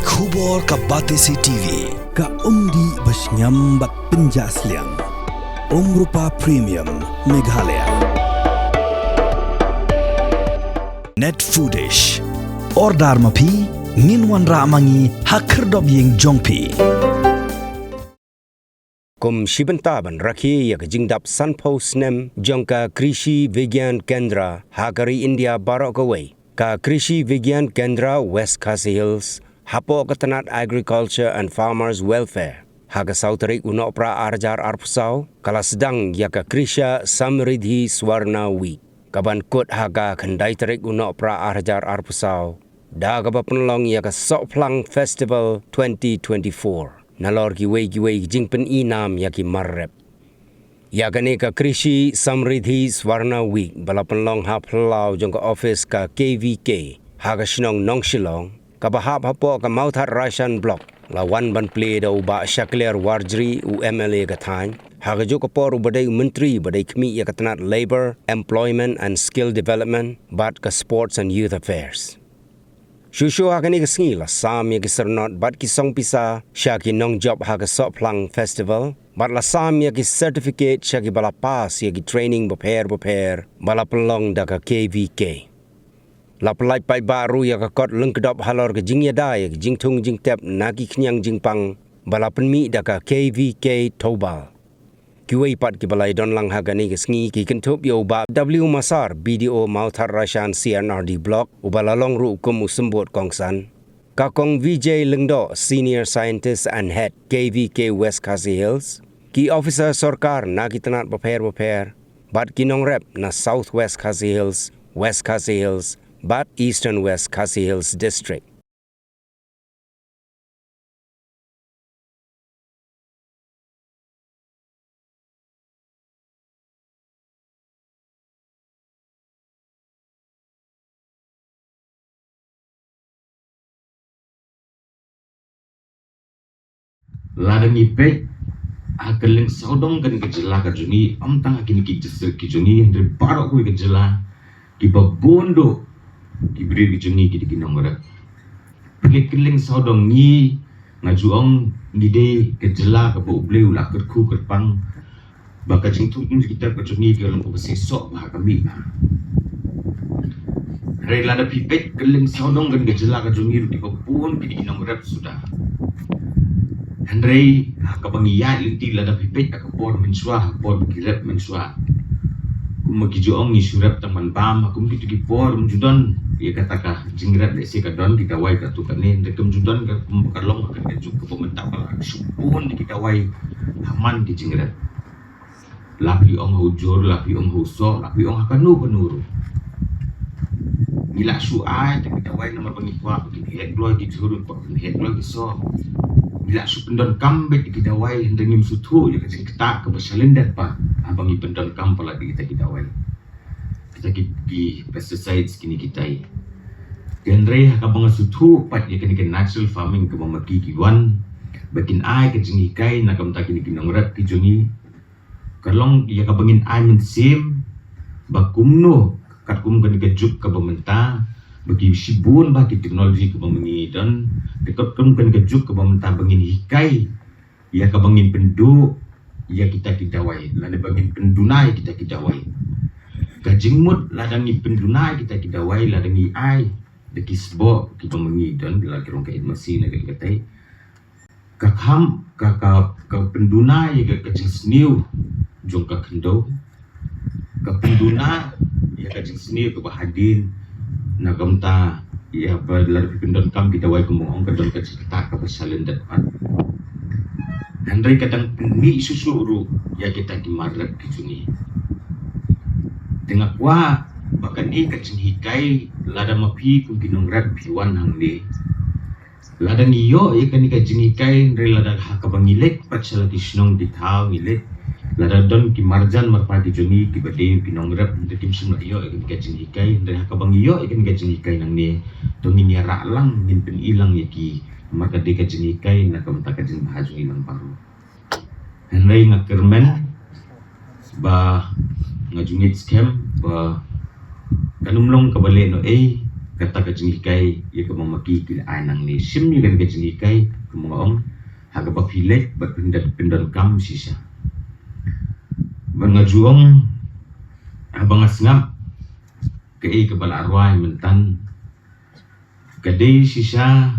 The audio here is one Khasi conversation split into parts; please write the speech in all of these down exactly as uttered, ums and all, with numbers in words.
Khubor ka Batesi T V, ka umdih ba shngiam bad pynjah sliang. Umrupa Premium, Meghalaya. Net Foodish. Order ma phi, ngin wanrah ma ngi ha khyrdop ïing jong phi. Kum shi bynta ban rakhe ïa ka jingdap sanphew snem jong ka Krishi Vigyan Kendra ha ka ri India baroh kawei, ka Krishi Vigyan Kendra West Khasi Hills, hapoh ka tnat Agriculture and Farmers Welfare, ha ka saw tarik u Nohprah ar hajar arphew saw, ka la sdang ïa ka Krishi Samriddhi Swarna Week, ka ban kut ha ka khyndai tarik u Nohprah ar hajar arphew saw, da kaba pynlong ïa ka Sohphlang Festival twenty twenty-four, nalor kiwei kiwei ki jingpyni nam ïa ki mar rep. Ïa kane ka Krishi Samriddhi Swarna Week ba la pynlong ha phyllaw jong ka office ka K V K ha ka shnong Nongshillong, kaba hap hapoh ka Mawthadraishan Block, la wan ban plie da u Bah Shakliar Warjri, u M L A ka thaiñ, ha kajuh ka por uba dei u Myntri ba dei khmih ïa ka tnat Labour, Employment and Skill Development bad ka Sports and Youth Affairs. Shuh shuh ha kane ka sngi la sam ïa ki syrnod bad ki song pisa sha ki nongjop ha ka Sohphlang Festival, bad la sam ïa ki certificate sha kiba la pass ïa ki training bapher bapher ba la pynlong da ka K V K. La pyllait paidbah ruh ïa ka kot lyngkdop halor ka jingïada ïa ka jingthung jingtep na ki khñiang jingpang ba la pynmih da ka K V K Thoubal. Kiwei pat kiba la ïadon lang ha kane ka sngi ki kynthup ïa u Bah W Massar, B D O Mawthadraishan C and R D Block, uba la long ruh kum u symbud kongsan, ka Kong Vijay Lyngdoh, Senior Scientist and Head K V K West Khasi Hills, ki officer sorkar na ki tnat bapher bapher, bad ki nongrep na South West Khasi Hills, West Khasi Hills bad Eastern West Khasi Hills District. Lada ngi peit ha ka liang sawdong kan ka jylla ka jong ngi, ym tang ha kine ki district ki jong ngi, hynrei baroh kawei ka jylla, kiba bun duh ki briew ki jong ngi ki dei ki nongrep. Peit ka liang sawdong ngi, nga ju ong ngi dei ka jylla kaba U Blei u la kyrkhu kyrpang ba ka jingthung jingtep ka jong ngi ka long kaba seisoh ba ha ka mih. Hynrei lada phi peit ka liang sawdong kan ka jylla ka jong ngi ruh kiba bun ki dei ki nongrep suda. Hynrei ha kaba ngi ïaid lynti lada phi peit ha ka por mynshuwa, ha ka por ba ki rep mynshuwa, kumba ki ju ong ngi shu rep tang ban bam, ha kum kito ki por ym ju don ïa kata ka jingrep, lehse ka don ki dawai katto katne, hynrei kam ju don ka kumba ka long ha kane ka juk kaba mynta ba la shu bun ki dawai ha man ki jingrep. La phi ong ha u jur, la phi ong ha u soh, la phi ong ha kano kano ruh. Ngi la shu ai tang ki dawai namar ba ngi kwah ba kin heh kloi ki jur, kwah ba kin heh kloi ki soh. Ngi la shu pyndonkam beit ki dawai, hynrei ngim sngewthuh ïa ka jingktah kaba shalyndet pat haba ngi pyndonkam palat ïa kita ki dawai, kita ki, ki pesticides kine kitai. Hynrei ha kaba nga sngewthuh pat ïa kane ka natural farming kaba ma ki ki wan ba kin ai ka jinghikai na ka bynta kine ki nongrep ki jong ngi, ka long ïa kaba ngin ai mynsiem ba kumno katkum kane ka juk kaba mynta, ba ki shibun bah ki technology kaba ma ngi don, ba katkum kane ka juk kaba mynta ba ngin hikai ïa kaba ngin pynduh ïa kita ki dawai, lane ba ngin pynduna ïa kita ki dawai. Ka jingmut lada ngi pynduna ïa kita ki dawai, lada ngi ai da ki sboh kiba ma ngi don, ki la ki rong ka agency na ka katai, ka kham ka, ka, ka pynduna ïa ka, ka jingsniew jong ka khyndew, ka pynduna ïa ka jingsniew kaba hadien, na ka bynta ïa ba lada phi pyndonkam ki dawai kumba ong ka don ka jingktah kaba shalyndet pat. Hynrei ka dang pynmih shuh shuh ruh ïa kita ki mar rep ki jong ngi. Te nga kwah ba kane ka jinghikai, lada ma phi kum ki nongrep phi wan hangne, lada ngi ïoh ïa kane ka jinghikai, hynrei lada ha kaba ngi leit pat sha la ki shnong ki thaw ngi leit, lada don ki marjan marpa ki jong ngi kiba dei ki nongrep, hynrei kim shym la ïoh ïa kane ka jinghikai, hynrei ha kaba ngi ïoh ïa kane ka jinghikai nangne, to ngin ïarah lang, ngin pyni lang ïa ki, namar ka dei ka jinghikai na ka bynta ka jingbha jong ngi lang baroh. Hynrei nga kyrmen ba nga ju ngeit skhem ba kan ym long kaba leh noh ei kata ka jinghikai ïa kaba ma ki ki la ai nangne. Shim ïa kane ka jinghikai, kumba nga ong, ha kaba phi leit bad phin da pyndonkam shisha. Bad nga ju ong, haba nga sngap kaei kaba la rwai mynta, ka dei shisha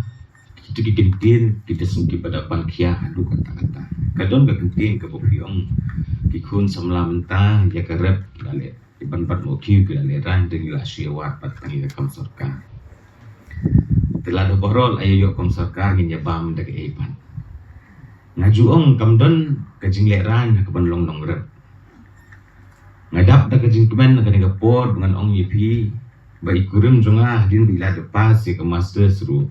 kita ki kyntien ki da sngewthuh ba da ban khia haduh katta katta. Ka don ka kyntien kaba phi ong, ki khun samla mynta ïa ka rep la leh, ban bat mo ki ki la leh rang dei la shu ïa wad pat tang ïa ka kam sorkar. Te lada baroh la ïa ïoh kam sorkar ngin ïa bam da kaei pat. Nga ju ong kam don ka jingleh rang ha ka ban long nongrep. Nga dap da ka jingkmen na kane ka por ba ngan ong ïa phi ba i kurim jong nga hadien ba i la da pass ïa ka masters ruh,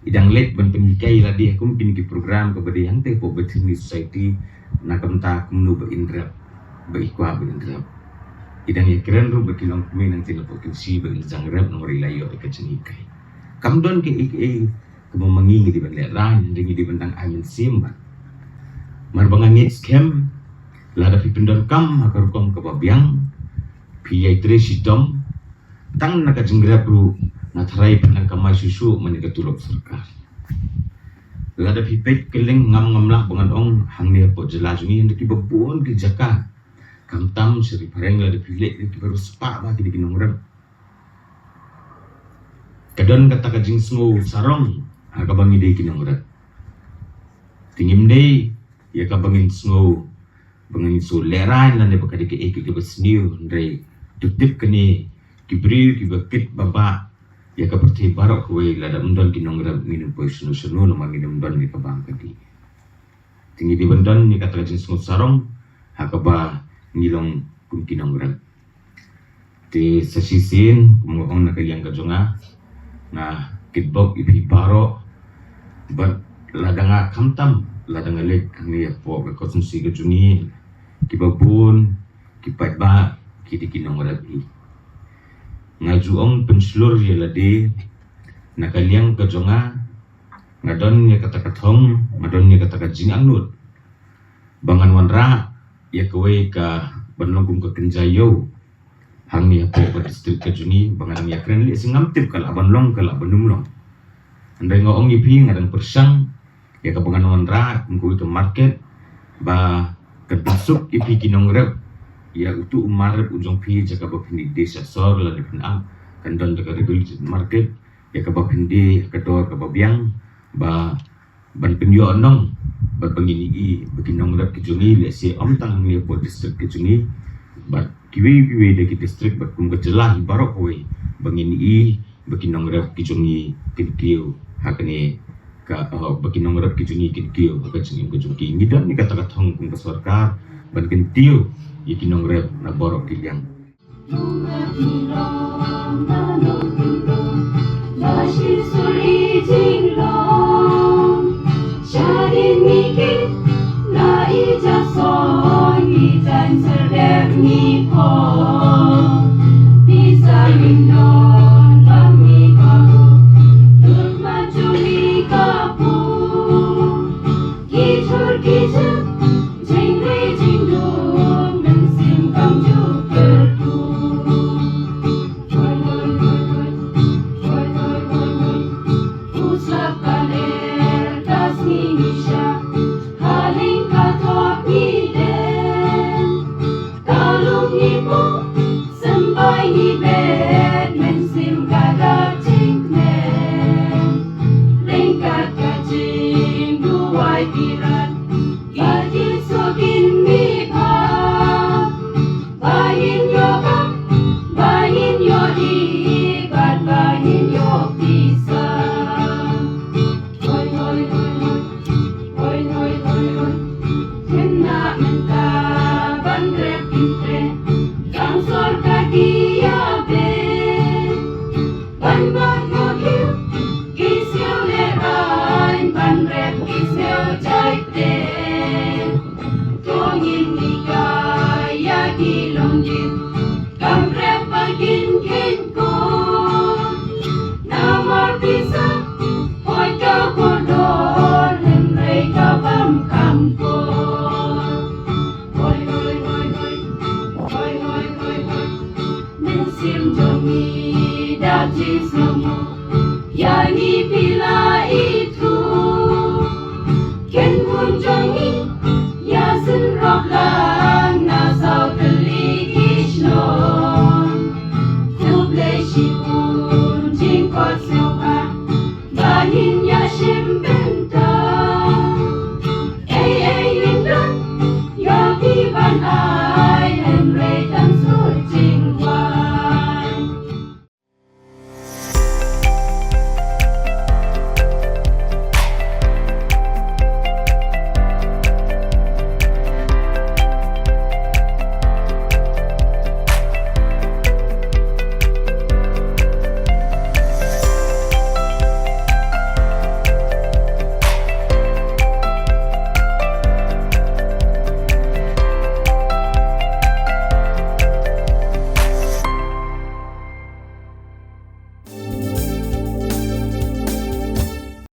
i dang leit ban pynhikai ïa lade ha kum kine ki program kaba dei hangtei hapoh veterinary society, na ka bynta kumno ba in rep, ba i kwah ba in rep. I dang ïakren ruh ba ki longkmie nangtei napoh Kynshi ba in jang rep namar i la ïoh ïa ka jinghikai. Kam don kaei kaei kaba ma ngi ngi dei ban leh rang, hynrei ngi dei ban dang ai mynsiem bha. Mar ba nga ngeit skhem, lada phi pyndonkam ha ka rukom kaba biang, phi ïai trei shitom, tang na ka jingrep ruh nga tharai phin nang kamai shuh shuh man ïa ka tulop sorkar. Lada phi peit kylleng, ngam ngam lah ba ngan ong hangne hapoh jylla jong ngi, hynrei kiba bun ki jaka, khamtam sha Ri Phareng, lada phi leit, kiba riewspah bha ki dei ki nongrep. Ka don kata ka jingsngew sarong ha kaba ngi dei ki nongrep. Te ngim dei ïa kaba ngin sngew ba ngin sngew lehraiñ lane ba ka dei kaei kaei kaba sniew, hynrei to tip kane, ki briew kiba kit ba bah ïa ka pyrthei baroh kawei, lada ym don ki nongrep ngin ym poi shano shano namar ngin ym don ïa ka bam ka dih. Te ngi dei ban don ïa kata ka jingsngew sarong ha kaba ngi long kum ki nongrep. Te sa shisien, kumba nga ong, na ka liang ka jong nga, nga kitbok ïa phi baroh, bad lada nga, khamtam lada nga leit hangne hapoh ka constituency ka jong ngi, kiba bun ki paidbah ki dei ki nongrep hi. Nga ju ong pynshlur ïa lade, na ka liang ka jong nga, nga don ïa kata ka thong, nga don ïa kata ka jingangnud ba ngan wanrah ïa kawei ka ban long kum ka kynja ïew hangne hapoh ka district ka jong ngi, ba ngan ïakren. Lehse ngam tip ka lah ban long, ka lah ban ym long. Hynrei nga ong ïa phi, nga dang pyrshang ïa kaba ngan wanrah kum kawei ka market ba kan pynsuk ïa phi ki nongrep ïa utu u mar rep u jong phi, jaka ba phin die sha sor lane phin ap, kan don da ka regulated market ïa kaba phin die ha ka dor kaba biang, ba ban pynïoh nong bad ba ngin ïohi ba ki nongrep ki jong ngi, lehse ym tang hangne hapoh district ka jong ngi, bad kiwei kiwei de ki district bad kum ka jylla hi baroh kawei, ba ngin ïohi ba ki nongrep ki jong ngi kin kiew ha kane ka, oh, ba ki nongrep ki jong ngi kin kiew ha ka jingim ka jong ki. Ngi don ïa kata ka thong kum ka sorkar ban kyntiew ïa ki nongrep na baroh ki liang. jong ngi ïa synrop lang na saw tylli ki shnong. Khublei shibun jingkoit sngewbha ba ngin ïa shim